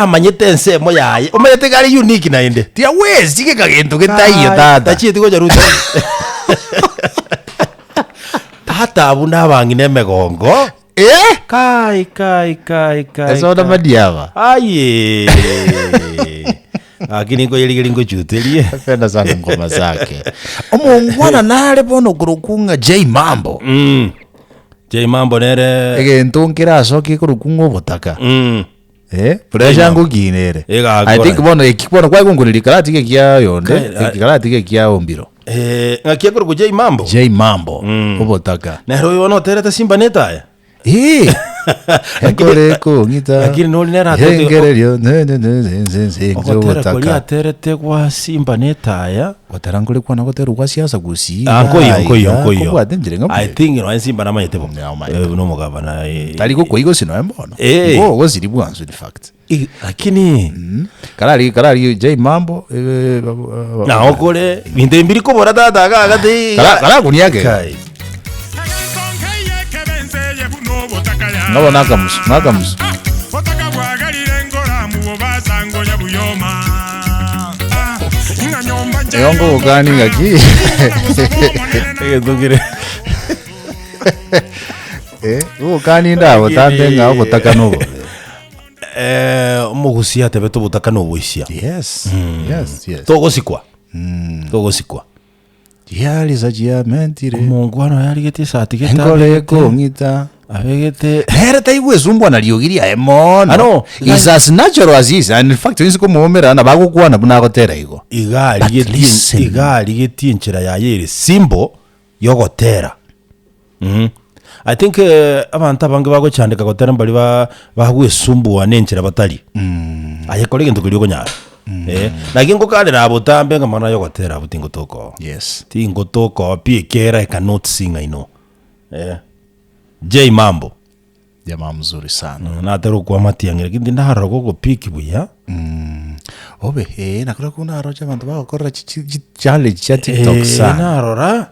Amanyete ensemo yaye, omanyete iga are unique naende. Tiawezi geka gento getaiyo tata. Tachieti gocha Ruto. Tata abwo na abang'ina emegongo. Eh? Kai kai kai kai. Ase ona kai. madiaba. Aye. Lakini nkoyerigeria nkochuterie. Napenda sana ngoma zake. Omongwana nare bono korokwa ng'a J Mambo. Mm. J Mambo nere Egento nkerasoke korokwa ng'a obotaka. Mm. Eh, pressure ngokina ere. Egakora. I think bono eki bono kwagonkoreria karatiga ekia oyonde, Kai- eki karatiga ekia ombiro. Eh, ng'aki ekorokwa J Mambo? J Mambo, obotaka. Nere oyo bono oterete Simba netaya. Eh. Ekore kong'ita. Lakini nori nere atete- Engererio ne ne ne ne ne ne Ogotera koria obotaka. aterete gwa Simba netaya. Gotera nkore kwana goterwa gwa siasa gusii. Ah, nkoiyo nkoiyo nkoiyo. Kobwate enchera ng'a I think nonya Simba namanyete bo. Yeah, omanyete. Eh, buna omogabana. eh, Tari gokoiga gose nonya mbono. Eh. Ngo gosiri bwansu in fact. eh, Lakini Karari karari J Mambo eh, eh, na okore binto ebi mbiri kobora tata iga agati. Kara karagunia ake. Kai. Ngabo nakamusu nakamusu. Eyo ngogokani ng'aki Egento kere. Eh, ogokani ndabotambe ng'a obotaka nobobe. Eh, omogusia atebete obotaka noboisia. Yes, yes, yes. Togosikwa. Togosikwa. Chiarisa chiamentire. Omongwana oyo arigete esati gete Enkoro abegete- ekong'ita. abegete Nere taigwesumbwa na riogi riaye mono. Ano, Is as natural as is and in fact inse komoumera nabo agokwana buna agotera igo. iga But arigetie listen. iga arigetie enchera yaye ere simple yogotera mm. I think eh, abanto abange bagochandeka gotera mbari ba bagwesumbua na enchera batari aye kora egento keria okonyara eh, naki ngokarera botambe ng'a amang'ana yogotera abwo tingotoka oo. Yes. Tingotoka oo pi ekiagera I cannot sing I know eh. J Mambo. Jamaa mzuri sana. Mm, natera okwa amatiang'i lakini tindarora gogopiki buya. Obe eh, nakora kuna aroche abanto bagokorera chi- chi- chi- challenge chia TikTok Eh, sana. narora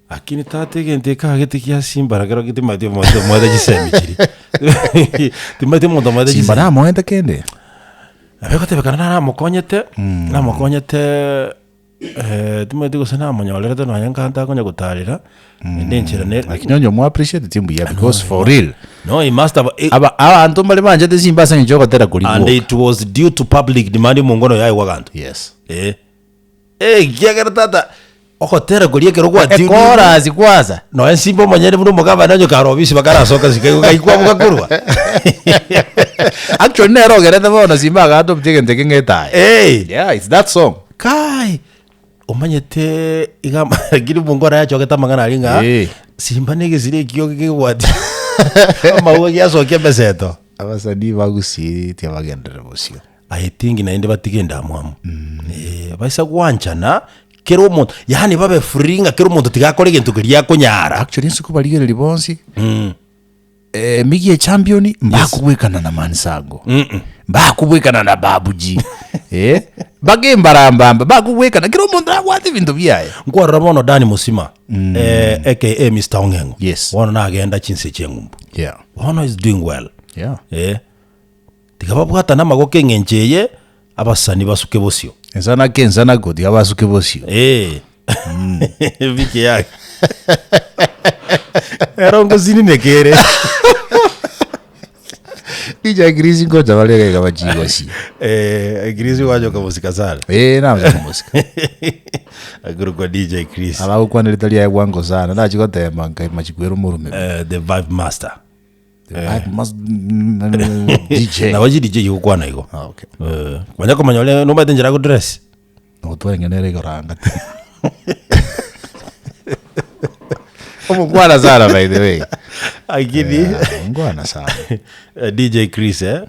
lakini tata egento ekagete gia simba rakero timanyeti omonto omwete chisemi chiria timanyeti omonto omwete Simba chisemi namoete kende. Nabo egotebekana naramokonyete namokonyete timanyeti gose namonyorerete nonya nkanto akonya gotarera naende enchera ne Lakini onye omo appreciate ti mbuya because for real. no he must have eh, Aba abanto mbare banchete Simba ase eng'encho yogotera koria and gwoka. it was due to public demand omongo oyo aigwa ganto Yes. Eh. Eh, ekiagera tata ogotera koria ekero gwatiunire Ekorasi kwanza. nonya simba omonyene buna omogabana onye kare obisi bakarasoka sika igo kaikwa bogakorwa Actually nere ogerete bono Simba agaadopta egento eke ng'a etaya. Eh. Yeah, it's that song. Kai omanyete iga lakini omongo ore achogete amang'ana aria ng'a Eh. simba na egesire ekio kegwatia amauga giasokia emeseto. Abasanii ba Gusii tiabagenderere bosio. I think naende batige endamwamu eh, baisa gwanchana kera omonto yaani babe free ng'a kera omonto tiga akore egento keria akonyara. Actually inse kobarigereria bonsi eh, Miggy echampion mbakobwekana na Mansango mbakobwekana na Babu G eh, mpaka embarambamba bakobwekana kera omonto nabwate ebinto biaye. Nkwarora bono Danny Musima eh, aka Mister Ong'eng'o Yes. bono nagenda chinse chi'eng'umbu Yeah. bono is doing well Yeah. eh. Tiga babwatane amagoko eng'encho eye, abasani basuke bosio. Ensanako ensanako tiga basuke bosio. Eh. Biki yake. Ero ngosinine kere. DJ Chris ngocha bare iga iga bachigosie. Eh, Chris gwachoka mosika sana. Eh, nagocha komosika. Akorokwa DJ Chris. Abagokwana ritari riaye bwango sana, nachi gotema nkaima chikwera omorome. Eh, the vibe master. I must DJ. Nabo chi DJ gokwana igo. Ah, okay. Eh, kwanya komanya ore nomanyete enchera agodress. Nogotwara ng'a nere igoro anga. Omokwana sana by the way. Lakini Yeah, omokwana sana. eh, DJ Chris eh,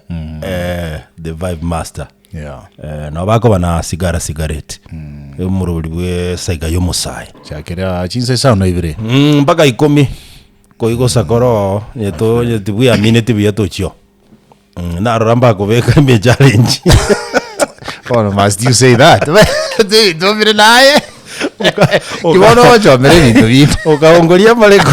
eh, the vibe master. Yeah. Eh, nabo bakoba na sigara cigarette. Omorobori bwe saiga y'omosae. Chakera chinsa isano na ibere. Mm, mpaka ikomi. Koigosa koroo, onye to onye tibweamineti buya tochio. Mm, narora mbakobeka ime challenge. Bono must you say that? Ntomire naye. Ki bono ochomere ebinto binde. Okaongoria amareko.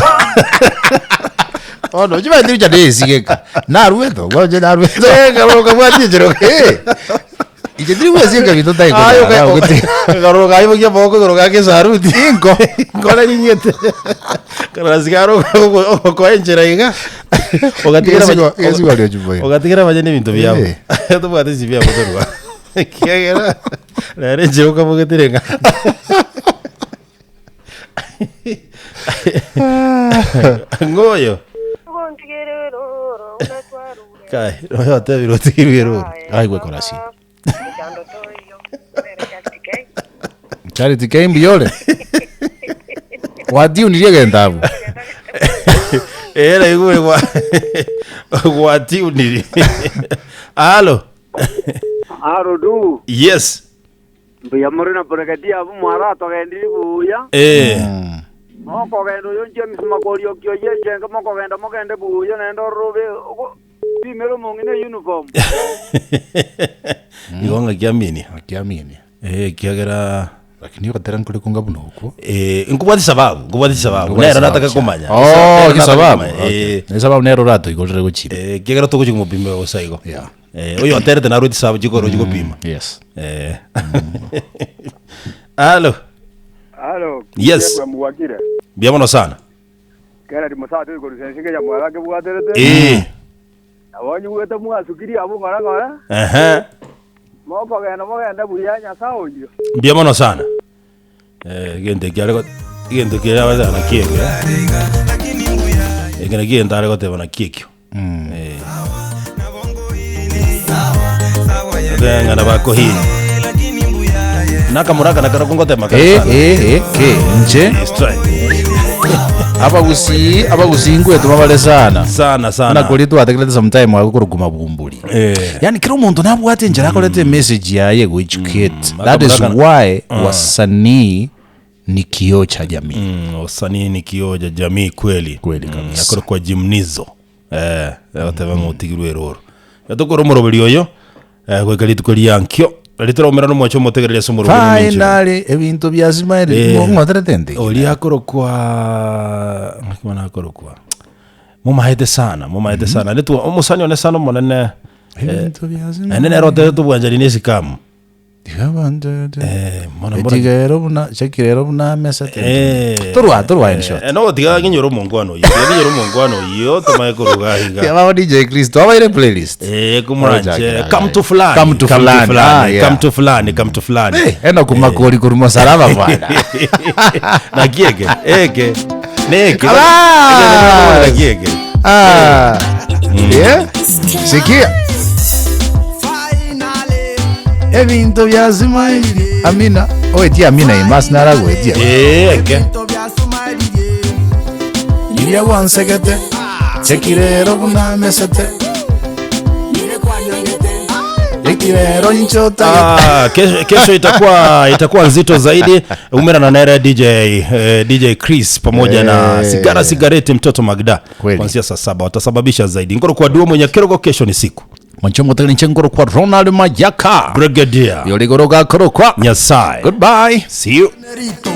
Bono chimaete richa nesigeka. Naruete okwo inche naruete. Eh, karoro kabwati enchera Eh, inche tiri gwesieka binto ntari konyara, ogoti- karoro kaibokia amaboko igoro gaka esaruti Inko. nkore ring'ete karora sigara ogokoa enchera iga ogatigera Gesigo- gesigo aria ochiboire. ogatigera abanyene ebinto biabo Eh. tobwate esi biabo torwa ekiagera rero enchera okabogetire ng'a Ng'oyo. Kai, oyo otebire otigirwe eroro. Aigwe korasi. Charity K mbuya ore? Gwatiunirie egento abwo? Eh, naigure gwa gwatiunirie. Alo. Aro du. Yes. Mbuya more na Brigadier abwo mwaratogendirie buya. Eh. Mokogenda oyo James Makori oki oyio echenge mokogenda mogende buya naende ororo obe ogo pimere omong'ina uniform. Igo ng'aki aminia. Ng'aki aminia. Eh, ekiagera Lakini ogotera nkore konga buna okwo. Eh, nkobwati sababu, nkobwati sababu. Nkobwati Nero nataka sababu komanya. Oh, Nero nataka kisababu. komanya. Okay. Eh, Ne sababu nero oratoigorere gochira. eh, ekiagera togochia komopima bosa igo. Yeah. Eh, oyo oterete narwe chisababu chikoro chigopima. Yes. Eh. Alo. Alo. Yes. Mwakire. Mbuya mono sana. Kennedy Musato igoro sensinge ya mwara kebwaterete. Eh. Nabo nyigwete mwasukirie abwo ng'ora ng'ora. Ehe. Mokogenda mogende buya Nyasae oyio. Mbuya mono sana. Eh, egento ekio are go- egento keria agoteba naki ekio. Eke nakio egento are goteba naki ekio. Eh. Otebe ng'a nabakohiri. Nakamoraka nakarokwo ngotema kare Eh, sana. eh, eh, ke inche Yes, try. abagusii abagusii nkwetuma bare sana Sana sana. buna koria twategerete sometime agwo korokwa mabumburi Eh. yani kera omonto nabwate enchera akorete emessage yaye goeducate that is Akamuraka- why wasanii ni kioo cha jamii Wasanii ni kioo cha jamii kweli. Kweli kabisa. Akore kwa jimnizo. Eh, agoteba ng'a otigirwe eroro. Tokore omoroberi oyo eh, goika rituko ria nkio. Riria toraumera nomwancho omotegereri ase omoroberi ominchire. Finally ebinto bia smile Eh. ng'oterete nte Oria akorokwa ng'aki bono akorokwa momaete sana momaete sana nitwa omosani one sana omonene ebinto bia smile naende nere oterete obwanchani na esikamu Tiga abanto Eh, mono mbora Etiga ero buna chakira ero buna amesete Eh. Torwa torwa in short Eh, no tiga nginyore omonkwana oyio tiga nginyore omonkwana oyio tomaye koruga iga Tiga baba DJ Kristo abaire playlist Eh, kumuranje Orochakera, come to fulani Come to fulani, ah, yeah. come to fulani come to fulani Eh, eno kumakori kuri musalaba bwana naki eke eke neke Alas! naki eke Ah. Yeah. Sikia. Ebinto bya Smile. Amina. Oetia Amina imas naragoetia. Eh, eke Iria gwansegete. Chekirero buna mesete. Ekirero inchota. Ah, kesho, kesho itakuwa itakuwa nzito zaidi umera na nere DJ eh, DJ Chris pamoja na Eh. sigara sigareti mtoto Magda Kweli. kuanzia saa saba watasababisha zaidi ngoro kwa duo mwenye kerogo kesho ni siku Mwancho motari nchengoro kwa Ronald Mayaka. Brigadier Yorigoro gakorokwa. Nyasaye Goodbye. see you Nerito.